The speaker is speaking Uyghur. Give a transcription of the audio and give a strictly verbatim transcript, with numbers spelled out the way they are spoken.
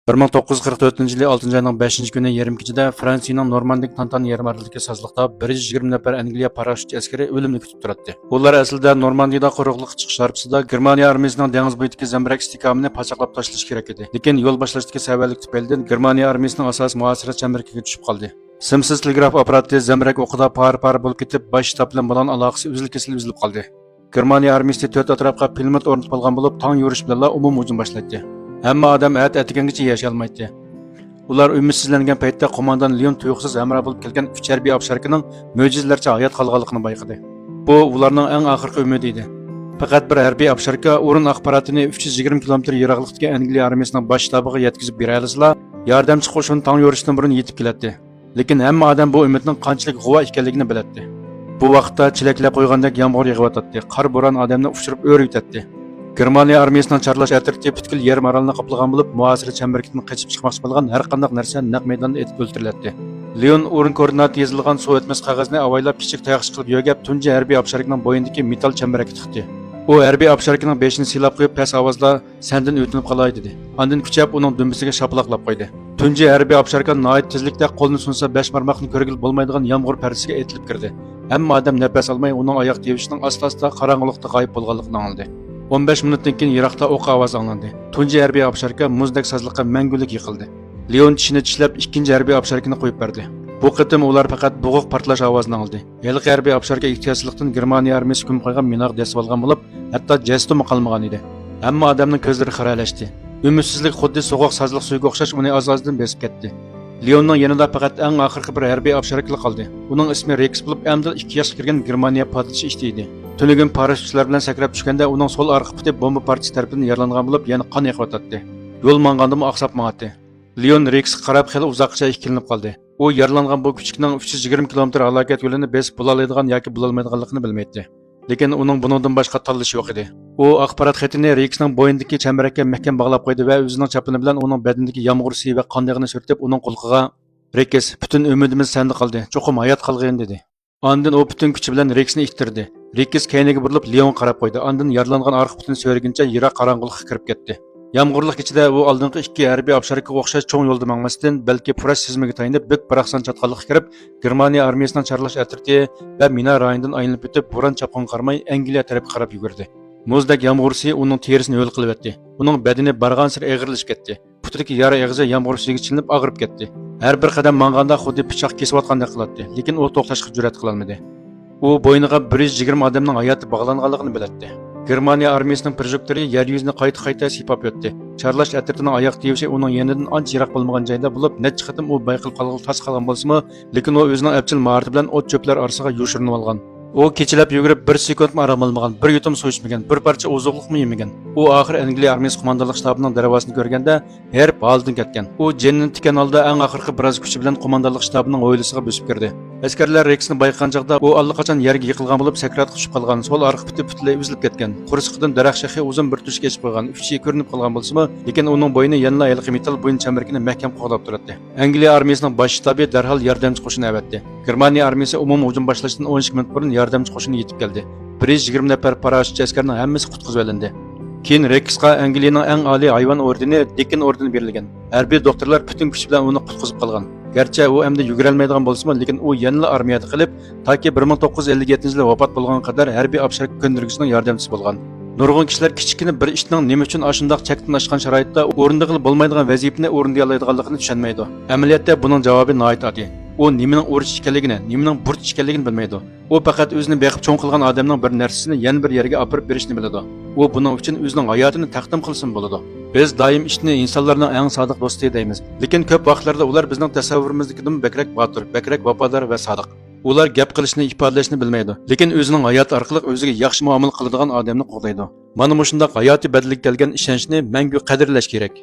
بىر مىڭ توققۇز يۈز قىرىق تۆتىنچى يىلى ئالتىنچى ئاينىڭ بەشىنچى كۈنى يېرىم كېچىدە فرانسىيىنىڭ نورماندىك تانتان يېرىم ئارىلىدىكى سازلىقتا بىر يۈز يىگىرمە نەپەر ئەنگلىيە پاراشوتچى ئەسكىرى ئۆلۈمنى كۈتۈپ تۇراتتى. ئۇلار ئەسلىدە نورماندىيىدا قۇرۇقلۇققا چىقىش ھارپىسىدا گېرمانىيە ئارمىيىسىنىڭ دېڭىز بويىدىكى زەمبىرەك ئىستىھكامىنى پاچاقلاپ تاشلىشى كېرەك ئىدى. لېكىن يول باشلاشتىكى سەۋەنلىك تۈپەيلىدىن گېرمانىيە ئارمىيىسىنىڭ ئاساسىي مۇھاسىرە چەمبىرىكىگە چۈشۈپ قالدى. سىمسىز تېلېگراف ئاپپاراتى زەمبىرەك ئوقىدا پارە-پارە بولۇپ كېتىپ، باش شتاب بىلەن بولغان ئالاقىسى ئۈزۈل-كېسىل ئۈزۈلۈپ قالدى. گېرمانىيە ئارمىيىسى تۆت ئەتراپقا پىلىموت ئورنىتىپ ئالغان بولۇپ، تاڭ يورۇشى بىلەنلا ئومۇمىي ھۇجۇم باشلايتتى. ھەممە ئادەم ئەتە ئەتىگەنگىچە ياشىيالمايتتى. ئۇلار ئۈمىدسىزلەنگەن پەيتتە قوماندان لېئون تۇيۇقسىز ھەمراھ بولۇپ كەلگەن ئۈچ ھەربىي ئاپشاركىنىڭ مۆجىزىلەرچە ھايات قالغانلىقىنى بايقىدى. بۇ ئۇلارنىڭ ئەڭ ئاخىرقى ئۈمىدى ئىدى. پەقەت بىر ھەربىي ئاپشاركا ئورۇن ئاخباراتىنى ئۈچ يۈز يىگىرمە كىلومېتىر يىراقلىقتىكى ئەنگلىيە ئارمىيىسىنىڭ باش شتابىغا يەتكۈزۈپ بېرەلىسىلا، ياردەمچى قوشۇن تاڭ يورۇشتىن بۇرۇن يېتىپ كېلەتتى. لېكىن ھەممە ئادەم بۇ ئۈمىدنىڭ قانچىلىك غۇۋا ئىكەنلىكىنى بىلەتتى. بۇ ۋاقىتتا چېلەكلەپ قويغاندەك يامغۇر يېغىۋاتاتتى، قار بوران ئادەمنى ئۇچۇرۇپ ئۆرۈۋېتەتتى. گېرمانىيە ئارمىيىسىنىڭ چارلاش ئەترىتى پۈتكۈل يېرىم ئارالنى قاپلىغان بولۇپ، مۇھاسىرە چەمبىرىكىدىن قېچىپ چىقماقچى بولغان ھەر قانداق نەرسە نەق مەيداندا ئېتىپ ئۆلتۈرۈلەتتى. لېئون ئورۇن كوئوردىنات يېزىلغان سۇ ئۆتمەس قەغەزنى ئاۋايلاپ كىچىك تاياقچە قىلىپ يۆگەپ، تۇنجى ھەربىي ئاپشاركىنىڭ بوينىدىكى مېتال چەمبىرەككە تىقتى. ئۇ ھەربىي ئاپشاركىنىڭ بېشىنى سىلاپ قويۇپ، پەس ئاۋازدا، «سەندىن ئۆتۈنۈپ قالاي» دېدى. ئاندىن كۈچەپ ئۇنىڭ دۈمبىسىگە شاپىلاقلاپ قويدى. تۇنجى ھەربىي ئاپشاركا ناھايىتى تېزلىكتە قولنى سۇنسا بەش بارماقنى كۆرگىلى بولمايدىغان يامغۇر پەردىسىگە ئېتىلىپ كىردى. ھەممە ئادەم نەپەس ئالماي ئۇنىڭ ئاياغ تىۋىشىنىڭ ئاستا-ئاستا قاراڭغۇلۇقتا غايىب بولغانلىقىنى ئاڭلىدى. ئون بەش مىنۇتتىن كېيىن يىراقتا ئوق ئاۋازى ئاڭلاندى. تۇنجى ھەربىي ئاپشاركا مۇزدەك سازلىققا مەڭگۈلۈك يىقىلدى. لېئون چىشىنى چىشلەپ، ئىككىنچى ھەربىي ئاپشاركىنى قويۇپ بەردى. بۇ قېتىم ئۇلار پەقەت بوغۇق پارتلاش ئاۋازىنى ئاڭلىدى. ھېلىقى ھەربىي ئاپشاركا ئېھتىياتسىزلىقتىن گېرمانىيە ئارمىيىسى كۆمۈپ قويغان مىناغا دەسسىۋالغان بولۇپ، ھەتتا جەسىتىمۇ قالمىغان ئىدى. ھەممە ئادەمنىڭ كۆزلىرى خىرەلەشتى. ئۈمىدسىزلىك خۇددى سوغۇق سازلىق سۈيىگە ئوخشاش ئۇنى ئاز-ئازدىن بېسىپ كەتتى. لېئوننىڭ يېنىدا پەقەت ئەڭ ئاخىرقى بىر ھەربىي ئاپشاركىلا قالدى. ئۇنىڭ ئىسمى رېكس بولۇپ، ئەمدىلا ئىككى ياشقا كىرگەن گېرمانىيە پادىچى ئىتى ئىدى. تۈنۈگۈن پاراشوتچىلار بىلەن سەكرەپ چۈشكەندە، ئۇنىڭ سول ئارقا پۇتى بومبا پارچىسى تەرىپىدىن يارىلانغان بولۇپ، يەنە قان ئېقىۋاتاتتى. يول ماڭغاندىمۇ ئاقساپ ماڭاتتى. لېئون رېكسقا قاراپ خېلى ئۇزاققىچە ئىككىلىنىپ قالدى. ئۇ يارىلانغان بۇ كۈچۈكنىڭ ئۈچ يۈز يىگىرمە كىلومېتىر ھالاكەت يولىنى بېسىپ بولالمايدىغان ياكى بولالمايدىغانلىقىنى بىلمەيتتى. لېكىن ئۇنىڭ بۇنىڭدىن باشقا تاللىشى يوق ئىدى. ئۇ ئاخبارات خېتىنى رېكسنىڭ بوينىدىكى چەمبىرەككە مەھكەم باغلاپ قويدى ۋە ئۆزىنىڭ چاپىنى بىلەن ئۇنىڭ بەدىنىدىكى يامغۇرسى ۋە قان دېغىنى سۈرتۈپ، ئۇنىڭ قۇلىقىغا، «رېكس، پۈتۈن ئۈمىدىمىز سەندە قالدى. چوقۇم ھايات قالغىن» دېدى. ئاندىن ئۇ پۈتۈن كۈچى بىلەن رېكسنى ئىتتىردى. رېكس كەينىگە بۇرۇلۇپ، لېئونغا قاراپ قويدى. ئاندىن يارىلانغان ئارقا پۇتىنى سۆرىگىنىچە يىراق قاراڭغۇلۇققا كىرىپ كەتتى. يامغۇرلۇق كېچىدە ئۇ ئالدىنقى ئىككى ھەربىي ئاپشاركىغا ئوخشاش چوڭ يولدا ماڭماستىن، بەلكى پۇراش سىزمىگە تايىنىپ، بۈك-باراقسان چاتقاللىققا كىرىپ، گېرمانىيە ئارمىيىسىنىڭ چارلاش ئەترىتى ۋە مىنا رايونىدىن ئايلىنىپ ئۆتۈپ، بوران-چاپقۇنغا قارىماي، ئەنگلىيە تەرەپكە قاراپ يۈگۈردى. مۇزدەك يامغۇرسى ئۇنىڭ تېرىسىنى ھۆل قىلىۋەتتى. ئۇنىڭ بەدىنى بارغانسېرى ئېغىرلىشىپ كەتتى. پۇتىدىكى يارا ئېغىزى يامغۇر سۈيىگە چىلىنىپ ئاغرىپ كەتتى. ھەر بىر قەدەم ماڭغاندا خۇددى پىچاق كېسىۋاتقاندەك قىلاتتى، لېكىن ئۇ توختاشقا جۈرئەت قىلالمىدى. ئۇ بوينىغا بىر يۈز يىگىرمە ئادەمنىڭ ھاياتى باغلانغانلىقىنى بىلەتتى. گېرمانىيە ئارمىيىسىنىڭ پروژېكتورى يەر يۈزىنى قايتا-قايتا سىيپاپ ئۆتتى. چارلاش ئەترىتىنىڭ ئاياغ تىۋىشى ئۇنىڭ يېنىدىن ئانچە يىراق بولمىغان جايدا بولۇپ، نەچچە قېتىم ئۇ بايقىلىپ قالغىلى تاس قالغان بولسىمۇ، لېكىن ئۇ ئۆزىنىڭ ئەپچىل ماھارىتى بىلەن ئوت-چۆپلەر ئارىسىغا يوشۇرۇنۇۋالغان. ئۇ كېچىلەپ يۈگۈرۈپ، بىر سېكۇنتمۇ ئارام ئالمىغان، بىر يۇتۇم سۇ ئىچمىگەن، بىر پارچە ئوزۇقلۇقمۇ يېمىگەن. ئۇ ئاخىر ئەنگلىيە ئارمىيىسى قوماندانلىق شتابىنىڭ دەرۋازىسىنى كۆرگەندە، ھېرىپ ھالىدىن كەتكەن. ئۇ جېنىنى تىككەن ھالدا ئەڭ ئاخىرقى بىراز كۈچى بىلەن قوماندانلىق شتابىنىڭ ھويلىسىغا بۆسۈپ كىردى. ئەسكەرلەر رېكسنى بايقىغان چاغدا ئۇ ئاللىقاچان يەرگە يىقىلغان بولۇپ، سەكراتقا چۈشۈپ قالغان، سول ئارقا پۇتى پۈتۈنلەي ئۈزۈلۈپ كەتكەن، قورسىقىدىن دەرەخ شېخى ئۇزۇن بىر تۆشۈك ئېچىپ قويغان ئۈچ ئىشىكى كۆرۈنۈپ قالغان بولسىمۇ، لېكىن ئۇنىڭ بوينى يەنىلا ھېلىقى مېتال بويۇن چەمبىرىكىنى مەھكەم قوغداپ تۇراتتى. ئەنگلىيە ئارمىيىسىنىڭ باش شتابى دەرھال ياردەمچى قوشۇن ئەۋەتتى. گېرمانىيە ئارمىيىسى ئومۇمىي ھۇجۇم باشلاشتىن ئون ئىككى مىنۇت بۇرۇن ياردەمچى قوشۇنى يېتىپ كەلدى. بىر يۈز يىگىرمە نەپەر پاراشوتچى ئەسكەرنىڭ ھەممىسى قۇتقۇزۇۋېلىندى. كېيىن رېكسقا ئەنگلىيەنىڭ ئەڭ ئالىي ھايۋان ئوردېنى، دېكىن ئوردېنى بېرىلگەن. ھەربىي دوختۇرلار پۈتۈن كۈچى بىلەن ئۇنى قۇتقۇزۇپ قالغان. گەرچە ئۇ ئەمدى يۈگۈرەلمەيدىغان بولسىمۇ، لېكىن ئۇ يەنىلا ئارمىيەدە قېلىپ، تاكى بىر مىڭ توققۇز يۈز ئەللىك يەتتىنچى يىلى ۋاپات بولغانغا قەدەر ھەربىي ئاپشاركا كۆندۈرگۈچىسىنىڭ ياردەمچىسى بولغان. نۇرغۇن كىشىلەر كىچىككىنە بىر ئىتنىڭ نېمە ئۈچۈن ئاشۇنداق چەكتىن ئاشقان شارائىتتا ئورۇندىغىلى بولمايدىغان ۋەزىپىنى ئورۇندىيالايدىغانلىقىنى چۈشەنمەيدۇ. ئەمەلىيەتتە بۇنىڭ جاۋابى ناھايىتى ئاددىي. ئۇ نېمىنىڭ ئۇرۇش ئىكەنلىكىنى، نېمىنىڭ بۇرچ ئىكەنلىكىنى بىلمەيدۇ. ئۇ پەقەت ئۆزىنى بېقىپ چوڭ قىلغان ئادەمنىڭ بىر نەرسىسىنى يەنە بىر يەرگە ئاپىرىپ بېرىشنى بىلىدۇ. ئۇ بۇنىڭ ئۈچۈن ئۆزىنىڭ ھاياتىنى تەقدىم قىلسىمۇ بولىدۇ. بىز دائىم ئىتنى ئىنسانلارنىڭ ئەڭ سادىق دوستى دەيمىز. لېكىن كۆپ ۋاقىتلاردا ئۇلار بىزنىڭ تەسەۋۋۇرىمىزدىكىدىنمۇ بەكرەك باتۇر، بەكرەك ۋاپادار ۋە سادىق. ئۇلار گەپ قىلىشنى، ئىپادىلەشنى بىلمەيدۇ، لېكىن ئۆزىنىڭ ھاياتى ئارقىلىق ئۆزىگە ياخشى مۇئامىلە قىلىدىغان ئادەمنى قوغدايدۇ. مانا مۇشۇنداق ھاياتىي بەدىلىگە كەلگەن ئىشەنچنى مەڭگۈ قەدىرلەش كېرەك.